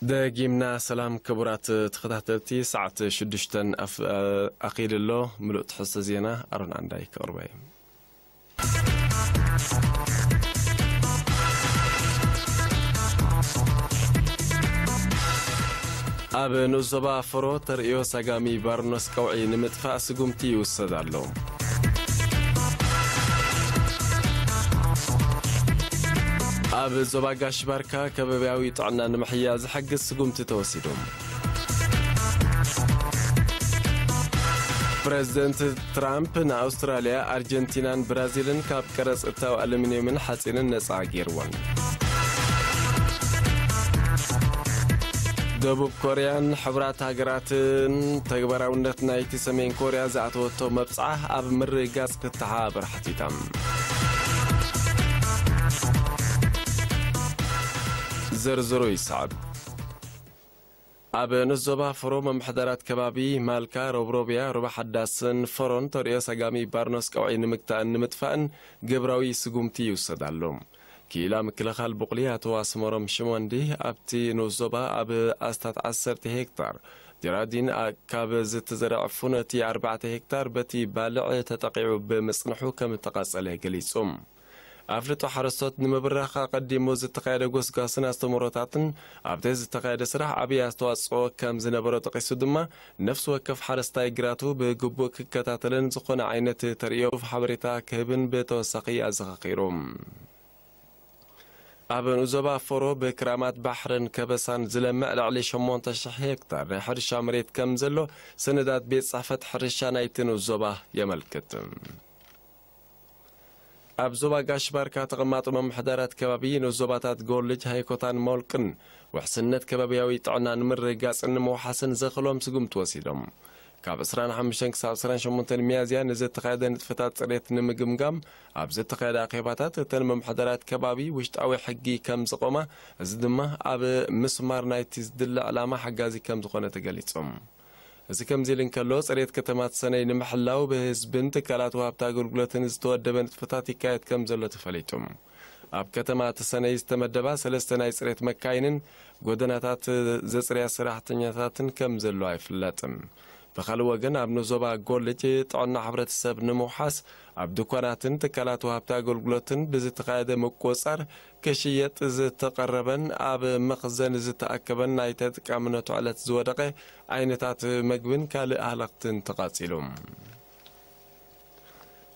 ደጊምና ሰላም ክቡራት ተኸታተልቲ፣ ሰዓት ሽዱሽተን ኣፍ-፣ ኣኺሉ ኣሎ። ምሉእ ትሕዝቶ ዜና ኣሮን ኣንዳይ ከቕርቦ እየ። ኣብ ንኡስ ዞባ ፈሮ ተርእዮ ሳጋሚ ባርኖስ ቀውዒ ንምጥፋእ ስጉምቲ ይውሰድ ኣሎ። ኣብ ዞባ ጋሽ ባርካ ከባብያዊ ጥዕና ንምሕያል ዝሕግዝ ስጉምቲ ተወሲዱ። ፕረዚደንት ትራምፕ ንኣውስትራልያ፣ ኣርጀንቲናን ብራዚልን ካብ ቀረጽ እታው ኣሉሚንየምን ሓጺንን ነጻ ገይርወን። ደቡብ ኮርያን ሕቡራት ሃገራትን ተግባራውነት ናይቲ ሰሜን ኮርያ ዝኣተወቶ መብጽዓ ኣብ ምርግጋጽ ክተሓባበር ሓቲታ። ዝርዝሩ ይስዕብ። ኣብ ንኡስ ዞባ ፈሮ ምምሕዳራት ከባቢ ማልካ፣ ሮብሮብያ፣ ሩባ ሓዳስን ፈሮን ተርእዮ ሳጋሚ ባርኖስ ቀውዒ ንምግታእን ንምጥፋእን ግብራዊ ስጉምቲ ይውሰድ ኣሎ። ክኢላ ምክልኻል ቡቕሊ ኣቶ ኣስመሮም ሽመንዲ ኣብቲ ንኡስ ዞባ ኣብ ኣስታት ዓሰርተ ሄክታር ጀራዲን ኣ-፣ ካብ ዝተዘርዐ ፉን እቲ ኣርባዕተ ሄክታር በቲ ባልዕ ተጠቒዑ ብምጽንሑ ከም እተቓጸለ ገሊጹ። ኣፍልጦ ሓረስቶት ንምብራኽ ኣቐዲሙ ዝተኻየደ ጎስጓስን ኣስተምህሮታትን ኣብቲ ዝተኻየደ ስራሕ ዓብዪ ኣስተዋፅኦ ከም ዝነበሮ ጠቒሱ ድማ፣ ነፍሲ ወከፍ ሓረስታይ ግራቱ ብግቡእ ክከታተልን ዝኾነ ዓይነት ተርእዮ ሓበሬታ ክህብን ብተወሳኺ ኣዘኻኺሩ። ኣብ ንኡስ ዞባ ፈሮ ብክራማት ባሕርን ከበሳን ዝለምዕ ልዕሊ ሸሞንተ ሽሕ ሄክታር ናይ ሕርሻ መሬት ከም ዘሎ ሰነዳት ቤት ጽሕፈት ሕርሻ ናይቲ ንኡስ ዞባ የመልክት። ኣብ ዞባ ጋሽ ባርካ ተቐማጦ ምምሕዳራት ከባቢ ንኡስ ዞባታት ጎልጅ፣ ሃይኮታን ሞልቅን ውሕስነት ከባብያዊ ጥዕና ንምርግጋጽን ንምውሓስን ዘኽእሎም ስጉምቲ ወሲዶም። ካብ ዕስራን ሓሙሽተን ክሳብ ዕስራን ሸሞንተን ሚያዝያ ንዝተኻየደ ንጥፈታት ጽሬት ንምግምጋም ኣብ ዝተኻየደ ኣኼባታት፣ እተን ምምሕዳራት ከባቢ ውሽጣዊ ሕጊ ከም ዝቖማ፣ እዚ ድማ ኣብ ምስማር ናይቲ ዝድለ ዕላማ ሓጋዚ ከም ዝኾነ ተገሊጾም። እዚ ከምዚ ኢሉ እንከሎ፣ ጽሬት ከተማ ተሰነይ ንምሕላው ብህዝብን ትካላት ወሃብቲ ኣገልግሎትን ዝተወደበ ንጥፈታት ይካየድ ከም ዘሎ ተፈሊጡ። ኣብ ከተማ ተሰነይ ዝተመደባ ሰለስተ ናይ ጽሬት መካይንን ጎደናታት ዘጽርያ ሰራሕተኛታትን ከም ዘለዋ ይፍለጥ። ብኻልእ ወገን፣ ኣብ ንኡስ ዞባ ጎልጅ ጥዕና ሕብረተሰብ ንምውሓስ ኣብ ድኳናትን ትካላት ወሃብቲ ኣገልግሎትን ብዝተኻየደ ምቁጽጻር ክሽየጥ ዝተቐረበን ኣብ መኽዘን ዝተኣከበን ናይ ተጠቃምነቱ ዕለት ዝወደቐ ዓይነታት መግብን ካልእ ሃለኽትን ተቓጺሉ።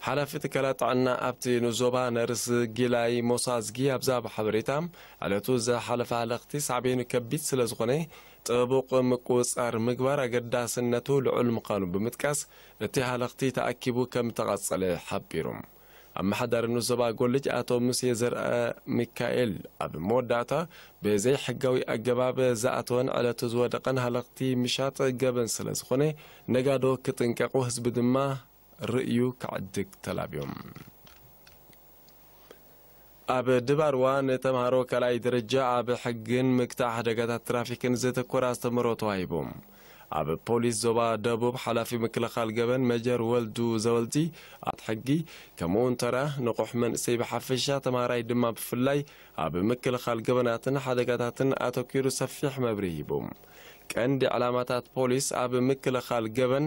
ሓላፊ ትካላት ጥዕና ኣብቲ ንኡስ ዞባ ነርስ ጊላይ ሞሳዝጊ ኣብ ዝሃቦ ሓበሬታ፣ ዕለቱ ዝሓለፈ ሃለኽቲ ሳዕቤኑ ከቢድ ስለ ዝኾነ፣ ጥቡቕ ምቁጽጻር ምግባር ኣገዳስነቱ ልዑል ምዃኑ ብምጥቃስ፣ እቲ ሃለኽቲ ተኣኪቡ ከም እተቓጸለ ሓቢሩ። ኣመሓዳሪ ንኡስ ዞባ ጎልጅ ኣቶ ሙሴ ዘርአ ሚካኤል ኣብ መወዳእታ፣ ብዘይሕጋዊ ኣገባብ ዝኣተወን ዕለቱ ዝወደቐን ሃለኽቲ ምሻጥ ገበን ስለ ዝኾነ፣ ነጋዶ ክጥንቀቑ፣ ህዝቢ ድማ ርእዩ ክዕድግ ተላብዮም። ኣብ ድባርዋ ንተምሃሮ ካልኣይ ደረጃ ኣብ ሕግን ምግታእ ሓደጋታት ትራፊክን ዘተኮረ ኣስተምህሮ ተዋሂቡ። ኣብ ፖሊስ ዞባ ደቡብ ሓላፊ ምክልኻል ገበን መጀር ወልዱ ዘወልዲ፣ ኣብ ሕጊ ከምኡውን ተራ ንቑሕ መንእሰይ ብሓፈሻ፣ ተምሃራይ ድማ ብፍላይ ኣብ ምክልኻል ገበናትን ሓደጋታትን ኣተኲሩ ሰፊሕ መብርሂ ሂቡ። ቀንዲ ዕላማታት ፖሊስ ኣብ ምክልኻል ገበን፣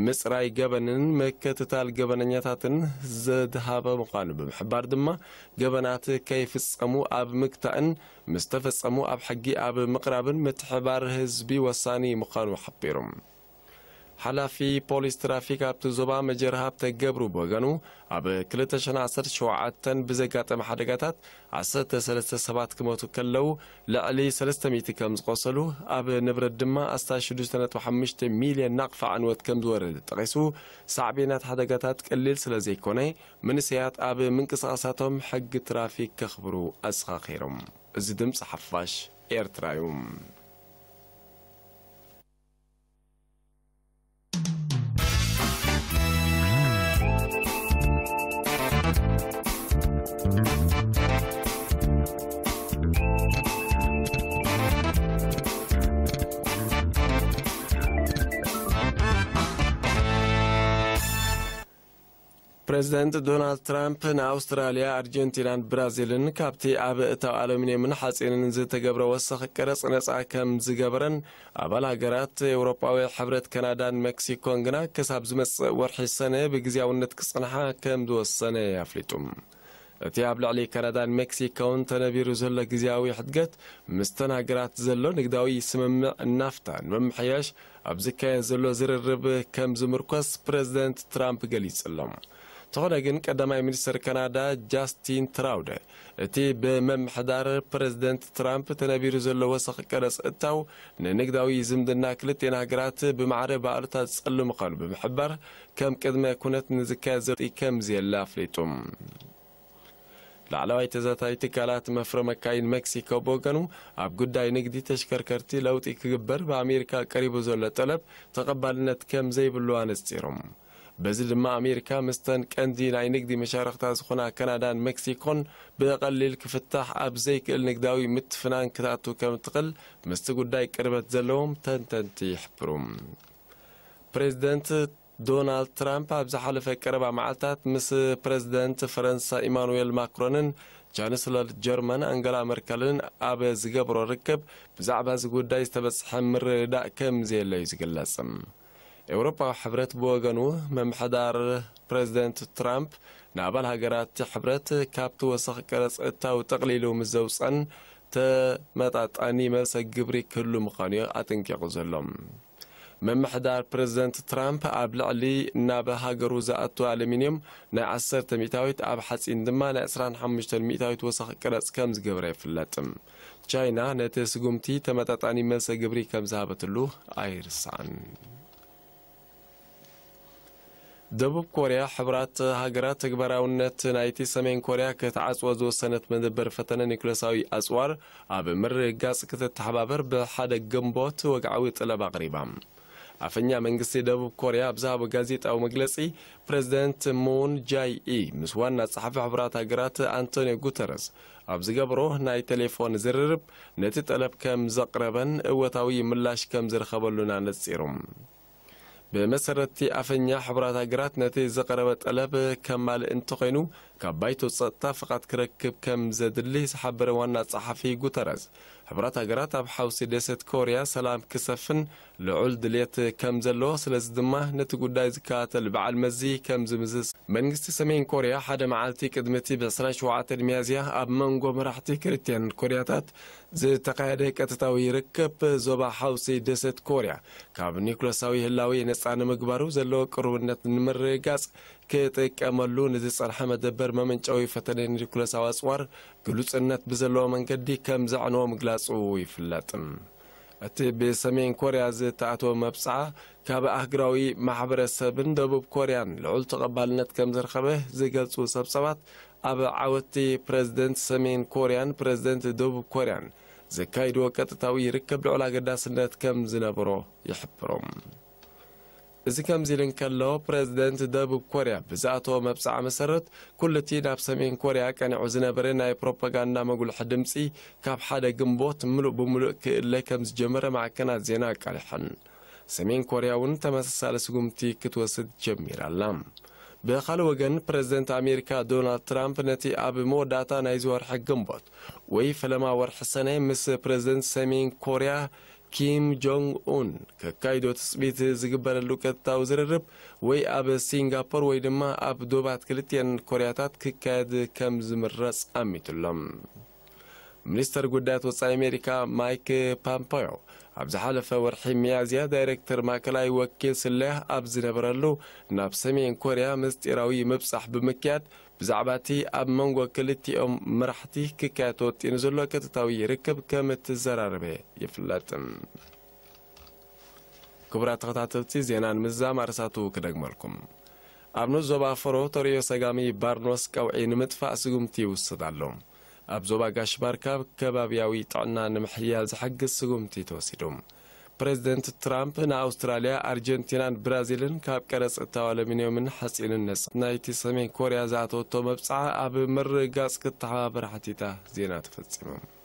ምጽራይ ገበንን ምክትታል ገበነኛታትን ዘድሃበ ምዃኑ ብምሕባር ድማ፣ ገበናት ከይፍጸሙ ኣብ ምግታእን ምስ ተፈጸሙ ኣብ ሕጊ ኣብ ምቕራብን ምትሕባር ህዝቢ ወሳኒ ምዃኑ ሓቢሩ። ሓላፊ ፖሊስ ትራፊክ ኣብቲ ዞባ መጀር ሃብተ ገብሩ ብወገኑ፣ ኣብ ክልተ ሽሕን ዓሰርተ ሸውዓተን ብዘጋጠመ ሓደጋታት ዓሰርተ ሰለስተ ሰባት ክሞቱ ከለዉ፣ ልዕሊ ሰለስተ ሚእቲ ከም ዝቖሰሉ፣ ኣብ ንብረት ድማ ኣስታት ሽዱሽተ ነጥቢ ሓሙሽተ ሚልዮን ናቕፋ ዕንወት ከም ዝወረደ ጠቒሱ፣ ሳዕቤናት ሓደጋታት ቀሊል ስለ ዘይኮነ፣ መንእሰያት ኣብ ምንቅስቓሳቶም ሕጊ ትራፊክ ከኽብሩ ኣዘኻኺሮም። እዚ ድምፂ ሓፋሽ ኤርትራ እዩ። ፕሬዚደንት ዶናልድ ትራምፕ ንኣውስትራልያ፣ ኣርጀንቲናን ብራዚልን ካብቲ ኣብ እታው ኣሉሚንየምን ሓፂንን ዝተገብረ ወሰኽ ቀረፅ ነፃ ከም ዝገበረን ኣባል ሃገራት ኤውሮጳዊ ሕብረት ካናዳን ሜክሲኮን ግና ክሳብ ዝመፅእ ወርሒ ሰነ ብግዜያውነት ክፅንሓ ከም ዝወሰነ ኣፍሊጡ። እቲ ኣብ ልዕሊ ካናዳን ሜክሲኮን ተነቢሩ ዘሎ ግዜያዊ ሕድገት፣ ምስተን ሃገራት ዘሎ ንግዳዊ ስምምዕ ናፍታ ንምምሕያሽ ኣብ ዝካየድ ዘሎ ዝርርብ ከም ዝምርኮስ ፕሬዚደንት ትራምፕ ገሊጹ ኣሎ። እንተኾነ ግን፣ ቀዳማይ ሚኒስትር ካናዳ ጃስቲን ትራውደ፣ እቲ ብምምሕዳር ፕሬዚደንት ትራምፕ ተነቢሩ ዘሎ ወሰኽ ቀረጽ እታው፣ ንንግዳዊ ዝምድና ክልቲኤን ሃገራት ብማዕረ ብኣሉታ ዝጸሉ ምዃኑ ብምሕባር፣ ከም ቅድመ ኩነት ንዝካየድ ዘሎ ከም ዘየለ ኣፍሊጡ። ላዕለዋይ ተዛታዊ ትካላት መፍረ መካይን ሜክሲኮ ብወገኑ፣ ኣብ ጉዳይ ንግዲ ተሽከርከርቲ ለውጢ ክግበር ብኣሜሪካ ቀሪቡ ዘሎ ጠለብ ተቐባልነት ከም ዘይብሉ ኣነጺሮም። በዚ ድማ፣ ኣሜሪካ ምስተን ቀንዲ ናይ ንግዲ መሻርኽታ ዝኾና ካናዳን ሜክሲኮን ብቐሊል ክፍታሕ ኣብ ዘይክእል ንግዳዊ ምትፍናን ክትኣቱ ከም እትኽእል ምስቲ ጉዳይ ቅርበት ዘለዎም ተንተንቲ ይሕብሩ። ፕሬዚደንት ዶናልድ ትራምፕ ኣብ ዝሓለፈ ቀረባ መዓልታት ምስ ፕሬዚደንት ፈረንሳ ኢማኑኤል ማክሮንን ቻንስለር ጀርመን ኣንገላ መርከልን ኣብ ዝገብሮ ርክብ፣ ብዛዕባ እዚ ጉዳይ ዝተበጽሐ ምርድዳእ ከም ዘየለ እዩ ዝግለጽ። ኤውሮጳዊ ሕብረት ብወገኑ፣ ምምሕዳር ፕሬዚደንት ትራምፕ ንኣባል ሃገራት እቲ ሕብረት ካብቲ ወሰኽ ቀረጽ እታው ጠቕሊሉ ምስ ዘውጸን፣ ተመጣጣኒ መልሰ ግብሪ ክህሉ ምዃኑ እዩ ኣጠንቂቑ ዘሎ። ምምሕዳር ፕሬዚደንት ትራምፕ ኣብ ልዕሊ ናብ ሃገሩ ዝኣቱ ኣሉሚንየም ናይ ዓሰርተ ሚእታዊት፣ ኣብ ሓጺን ድማ ናይ ዕስራን ሓሙሽተን ሚእታዊት ወሰኽ ቀረጽ ከም ዝገበረ ይፍለጥ። ቻይና ነቲ ስጉምቲ ተመጣጣኒ መልሰ ግብሪ ከም ዝሃበትሉ ኣይርሳዕን። ደቡብ ኮርያ፣ ሕብራት ሃገራት ተግባራውነት ናይቲ ሰሜን ኮርያ ክትዓጽዎ ዝወሰነት መደበር ፈተነ ኒኩለሳዊ ኣጽዋር ኣብ ምርግጋጽ ክትተሓባበር ብሓደ ግንቦት ወግዓዊ ጠለብ ኣቕሪባ። ኣፈኛ መንግስቲ ደቡብ ኮርያ ኣብ ዝሃቦ ጋዜጣዊ መግለጺ፣ ፕሬዚደንት ሙን ጃይ ኢ ምስ ዋና ጸሓፊ ሕብራት ሃገራት ኣንቶኒዮ ጉተረስ ኣብ ዝገብሮ ናይ ቴሌፎን ዝርርብ፣ ነቲ ጠለብ ከም ዘቕረበን እወታዊ ምላሽ ከም ዝረኸበሉን ኣነጺሩ። ብመሰረትቲ ኣፈኛ ሕቡራት ሃገራት፣ ነቲ ዝቐረበ ጠለብ ከማልእ እንተኾይኑ፣ ካብ ባይቶ ጸጥታ ፍቓድ ክረክብ ከም ዘድሊ ዝሓበረ ዋና ጸሓፊ ጉተረዝ፣ ሕቡራት ሃገራት ኣብ ሓውሲ ደሴት ኮርያ ሰላም ክሰፍን ልዑል ድልየት ከም ዘለዎ፣ ስለዚ ድማ ነቲ ጉዳይ ዝከታተል በዓል መዚ ከም ዝምዝዝ። መንግስቲ ሰሜን ኮርያ ሓደ መዓልቲ ቅድሚ እቲ ብ ዕስራን ሸውዓተን ሚያዝያ ኣብ መንጎ መራሕቲ ክልቲኣን ኮርያታት ዝተኻየደ ቀጥታዊ ርክብ፣ ዞባ ሓውሲ ደሴት ኮርያ ካብ ኒኩለሳዊ ህላዌ ነጻ ንምግባሩ ዘለዎ ቅሩብነት ንምርግጋጽ ክጥቀመሉ ንዝጸንሐ መደበር መመንጨዊ ፈተነ ኒኩለሳዊ ኣጽዋር ግሉጽነት ብዘለዎ መንገዲ ከም ዘዕነዎ ምግላጹ ይፍለጥ። እቲ ብሰሜን ኮርያ ዝተኣተወ መብጽዓ፣ ካብ ኣህጉራዊ ማሕበረሰብን ደቡብ ኮርያን ልዑል ተቐባልነት ከም ዝረኸበ ዝገልጹ ጸብጻባት፣ ኣብ ዓወቲ ፕረዚደንት ሰሜን ኮርያን ፕረዚደንት ደቡብ ኮርያን ዘካይድዎ ቀጥታዊ ርክብ ልዑል ኣገዳስነት ከም ዝነበሮ ይሕብሩ። እዚ ከምዚ ኢሉ እንከሎ፣ ፕረዚደንት ደቡብ ኮርያ ብዝኣተዎ መብጽዓ መሰረት፣ ኩሉ እቲ ናብ ሰሜን ኮርያ ቀኒዑ ዝነበረ ናይ ፕሮፓጋንዳ መጉልሒ ድምጺ፣ ካብ ሓደ ግንቦት ምሉእ ብምሉእ ክእለ ከም ዝጀመረ ማዕከናት ዜና ኣቃሊሐን። ሰሜን ኮርያ እውን ተመሳሳሊ ስጉምቲ ክትወስድ ጀሚራ ኣላ። ብኻልእ ወገን፣ ፕረዚደንት ኣሜሪካ ዶናልድ ትራምፕ ነቲ ኣብ መወዳእታ ናይዚ ወርሒ ግንቦት ወይ ፈለማ ወርሒ ሰነ ምስ ፕረዚደንት ሰሜን ኮርያ ኪም ጆንግ ኡን ከካይዶ ትጽቢት ዝግበረሉ ቀጥታዊ ዝርርብ ወይ ኣብ ሲንጋፖር ወይ ድማ ኣብ ዶባት ክልቲኤን ኮርያታት ክካየድ ከም ዝምረጽ ኣሚቱ ኣሎ። ሚኒስተር ጉዳያት ወጻኢ ኣሜሪካ ማይክ ፓምፖዮ፣ ኣብ ዝሓለፈ ወርሒ ሚያዝያ ዳይሬክተር ማእከላይ ወኪል ስለያ ኣብ ዝነበረሉ፣ ናብ ሰሜን ኮርያ ምስጢራዊ ምብጻሕ ብምክያድ፣ ብዛዕባ እቲ ኣብ መንጎ ክልቲኦም መራሕቲ ክካየድ ተወጢኑ ዘሎ ቀጥታዊ ርክብ ከም እተዘራረበ ይፍለጥ። ክቡራት ተኸታተልቲ፣ ዜና ንምዝዛም ኣርእስታቱ ክደግመልኩም። ኣብ ንኡስ ዞባ ፈሮ ተርእዮ ሰጋሚ ባርኖስ ቀውዒ ንምጥፋእ ስጉምቲ ይውሰድ ኣሎ። ኣብ ዞባ ጋሽ ባርካ ከባብያዊ ጥዕና ንምሕያል ዝሕግዝ ስጉምቲ ተወሲዱ። ፕረዚደንት ትራምፕ ንኣውስትራልያ፣ ኣርጀንቲናን ብራዚልን ካብ ቀረጽ እታው ኣሉሚንዮምን ሓጺንን ነጻ ናይቲ ሰሜን ኮርያ ዝኣተወቶ መብጽዓ ኣብ ምርግጋጽ ክተሓባበር ሓቲታ። ዜና ተፈጺሙ።